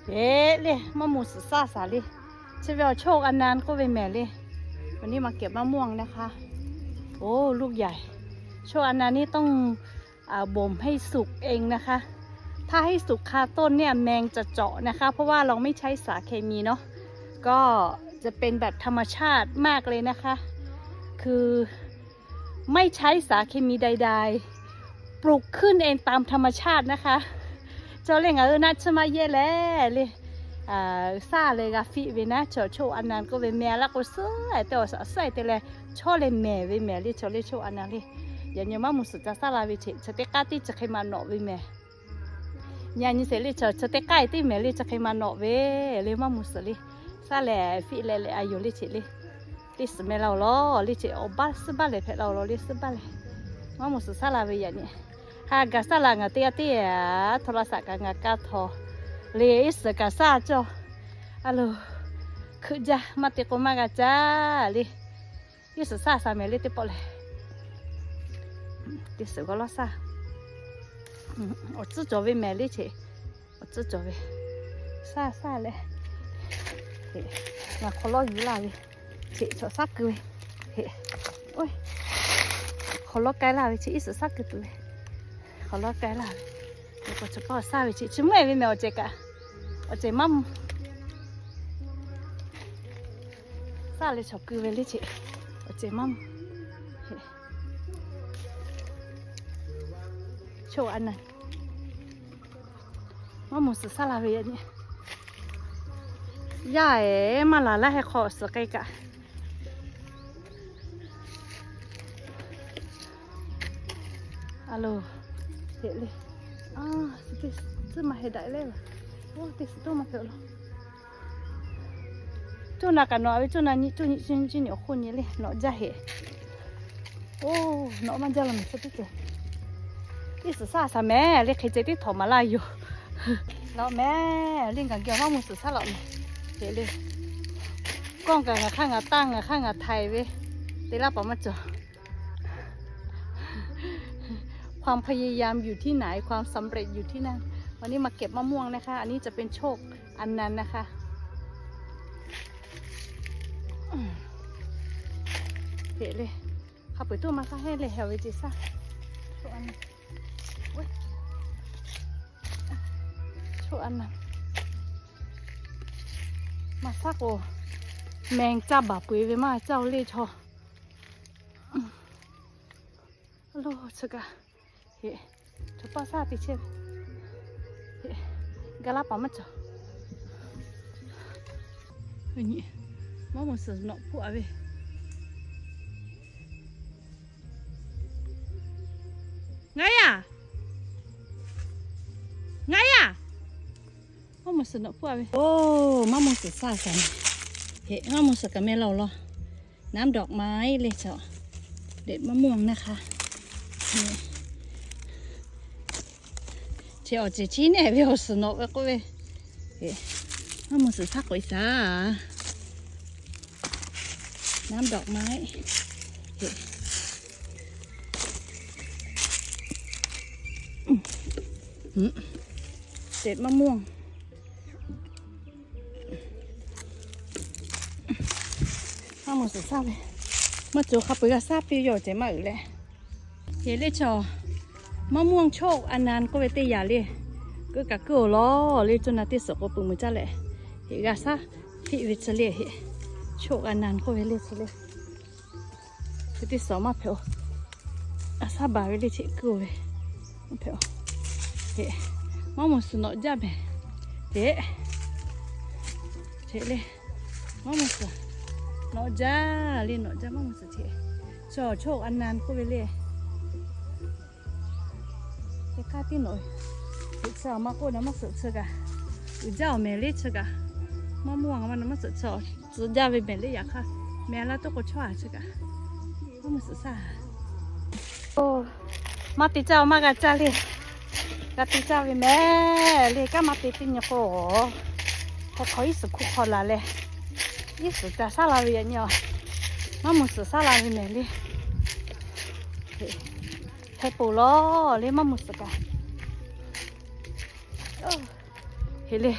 เอ๊ะ เลย มะม่วงสุดซ่าสาลี่ ใช่ไหม โชคอนันต์ ก็เป็นแม่เลย วันนี้มาเก็บมะม่วงนะคะ โอ้ ลูกใหญ่ โชคอนันต์นี่ต้อง อ่า บ่มให้สุกเองนะคะ ถ้าให้สุกคาต้นเนี่ยแมงจะเจาะนะคะ เพราะว่าเราไม่ใช้สารเคมีเนาะ ก็จะเป็นแบบธรรมชาติมากเลยนะคะ คือไม่ใช้สารเคมีใดๆ ปลูกขึ้นเองตามธรรมชาตินะคะ เจ้าเล่งเออ นัดชะมาเย่แหละเลย อ่า ซ่าเลยกาฟิเวนะ เฉาะโชคอนันต์ ก็เวแม่ละก็เสื้อ แต่ว่าเสื้อแต่แล ชอบเลยแม่เวแม่เลย เฉาะเลยโชคอนันต์เลย อย่างเนี้ยมะม่วงสุดจะซ่าลาเวเฉะ เฉาะเตะก้าตี้จะใครมาเนาะเวแม่ อย่างนี้เสร็จเลย เฉาะ เฉาะเตะก้าตี้แม่เลยจะใครมาเนาะเวเลย มะม่วงสุดเลย ซ่าแหละ ฟิแหละเลย อายุเลยเฉะเลย เตะสมัยเราล้อเลยเฉะ ออกบ้านซื้อบ้านเลย แผลเราล้อเลยซื้อบ้านเลย มะม่วงสุดซ่าลาเวอย่างเนี้ย หากาซ่าลางาเตียเตีย โทรศัพท์กางาก้าทอ เลยอิสกาซ่าจ่อ อะโล คือจ้า มาเตะโกมากาจ้าเลย อิสซ่าสามีเลยเตะปอเลย เตะเสือก็ล้อซ่า อืม ออกซื้อจ่อเวแม่เลยเฉะ ออกซื้อจ่อเว ซ่าซ่าเลย เฮ้ มาขอล้ออยู่ล่ะเว เฉะ เฉาะซ่าเกยเว เฮ้ โอ้ย ขอล้อไกลล่ะเว เฉะ อิสซ่าเกยตัวเว ขอล้อไกลล่ะเว เดี๋ยวก็จะป้อซ่าเว เฉะ ชิมเมื่อยเวแม่ ออกเจกะ ออกเจมั่ม ซ่าเลย เฉาะเกยเวเลยเฉะ ออกเจมั่ม เฮ้ โชคอนันต์ မ့ၢ်မုၢ်သုးသၣ်လၢဝဲယဲၢ်န့ၣ် ယဲၢ် မၤလၤလၢဟဲခီ သုးကဲကး အလိၤ ဟဲလံ သုမၤဟဲဒၣ်လဲၣ်လီၤ အိၣ်တ့ၢ်သုးတိၢ်မၤဖဲလီၤ ကၠိၣ်နၤကနီၤ အဝဲကၠိၣ်နၤ ကၠိၣ်နံၣ် ကၠိၣ်နံၣ် ကၠိၣ်နံၣ် အခိၣ်နံၣ်လံ နီၣ်ဒၣ်ဟဲ အိၣ် နီၣ်မးဒၣ်လီၤ မ့ၢ်သုးတ့ၢ်ကဲ တ့ၢ်သုးသၣ်သးမဲာ် လၢခဲကဲတ့ၢ်ထီၣ်မၤလၢယိာ် လီၤမဲာ် လံ ကကဲမ့ၢ်မုၢ်သုးသၣ်လီၤမဲာ် ဟဲလံ ကီၢ်ကၤ ငါခါငါတၢ်ငါခါငါထၢၣ်ဝဲ တ့ၢ်လၢပှၤမၤကၠီၤ ความพยายามอยู่ที่ไหน ความสำเร็จอยู่ที่นั่น วันนี้มาเก็บมะม่วงนะคะ อันนี้จะเป็นโชคอันนั้นนะคะ เตะเลย ขับไปตู้มาค่ะ ให้เลยแถวเวจิซ่า โชคอันนั้น โอ๊ย โชคอันนั้น มาซักโอ แมงจ้าบาปปุยไปมาเจ้าเล่ห์ชอ အလိၤ ဆကၤ ဟဲ ထီၣ်ပၢ်သၣ်တံၢ်ဆဲး ဟဲ ကလါပာ်မ့ၢ်ကၠီၤ မ့ၢ်မုၢ်သုးနီၣ်ဖှိၣ်အဝဲ ငါယၤ ငါယၤ မ့ၢ်မုၢ်သုးနီၣ်ဖှိၣ်အဝဲ အိၣ် မ့ၢ်မုၢ်သုးသၣ်သးန့ၣ် ဟဲ မ့ၢ်မုၢ်သုးကမဲလီၤလီၤ น้ำดอกไม้เลยเจ้า เด็ดมะม่วงนะคะ เฉาะเฉาะชี้เนี่ย เวลาสนอกไว้ก็เว้ย เอ๊ะ มะม่วงสุดท้ายก๋วยสา น้ำดอกไม้ เอ๊ะ อืม เด็ดมะม่วง မ့ၢ်မုၢ်သုးသၣ်ဝဲ မ့ၢ်ကၠီၤခါပှဲၤဂၤသၣ်ပ့ယီၤ တဲမ့ၢ်အုၣ်လဲၣ် ဟဲလၢဆီ မ့ၢ်မုၢ် โชคอนันต์ ကအိၣ်ဝဲတ့ၢ်ယၤလံ ကကးကုၢ်အိၣ်လီၤလၢ ကၠိၣ်နၤတ့ၢ်သုးကိးပုၢ်မုၢ်ကၢ်လဲၣ် ဟဲဂၤသၣ် ဖံးဝဲဆၢလ့ ဟဲ โชคอนันต์ ကအိၣ်ဝဲလၢဆၢလ့ သုတ့ၢ်စီၤမၢ်ဖဲအိၣ် အသၣ်ဘၣ်ဝဲလၢဆ့ ကအိၣ်ဝဲ ဖဲအိၣ် ဟဲ မ့ၢ်မုၢ်သုးနီၣ်ဒၣ်မဲာ် ဟဲ ဟဲလံ မ့ၢ်မုၢ်သုး နီၣ်ဒၣ်လံ နီၣ်ဒၣ် မ့ၢ်မုၢ်သုးဆ့ ကၠီၤ โชคอนันต์ ကအိၣ်ဝဲလံ တကးတ့ၢ်နီၣ် ဟဲ ဆၢမၤကိၣ်နၤ မ့ၢ်သုးဆၢကၤ အုၣ်ဒၣ်အီၤမဲာ်လံဆၢကၤ မ့ၢ်မုၢ်ဝါ မ့ၢ်မုၢ်သုးဆၢ သုးဒၣ်ဝဲမဲာ်လံယၤခါ မဲာ်လၢတိၢ်ကိးဆီဧါဆၢကၤ မ့ၢ်မုၢ်သုးသၣ် မၤတ့ၢ်ကၢ်အီၤ မၤဂၤကၢ်လံ ကၢ်တ့ၢ်ကၢ်ဝဲမဲာ်လံ ကၢ်မၤတ့ၢ်တ့ၢ်ညိၣ်ဃိ ဟဲခီ ယ့ၣ်သုးခူၣ်ခီလာ်လဲၣ် ယ့ၣ်သုးတၢ်သၣ်လၢဝဲယဲၢ်န့ၣ်အီၤ မ့ၢ်မုၢ်သုးသၣ်လၢဝဲမဲာ်လံ ဟဲပူၤလီၤလံ မ့ၢ်မုၢ်သုးကၤ ဟဲလံ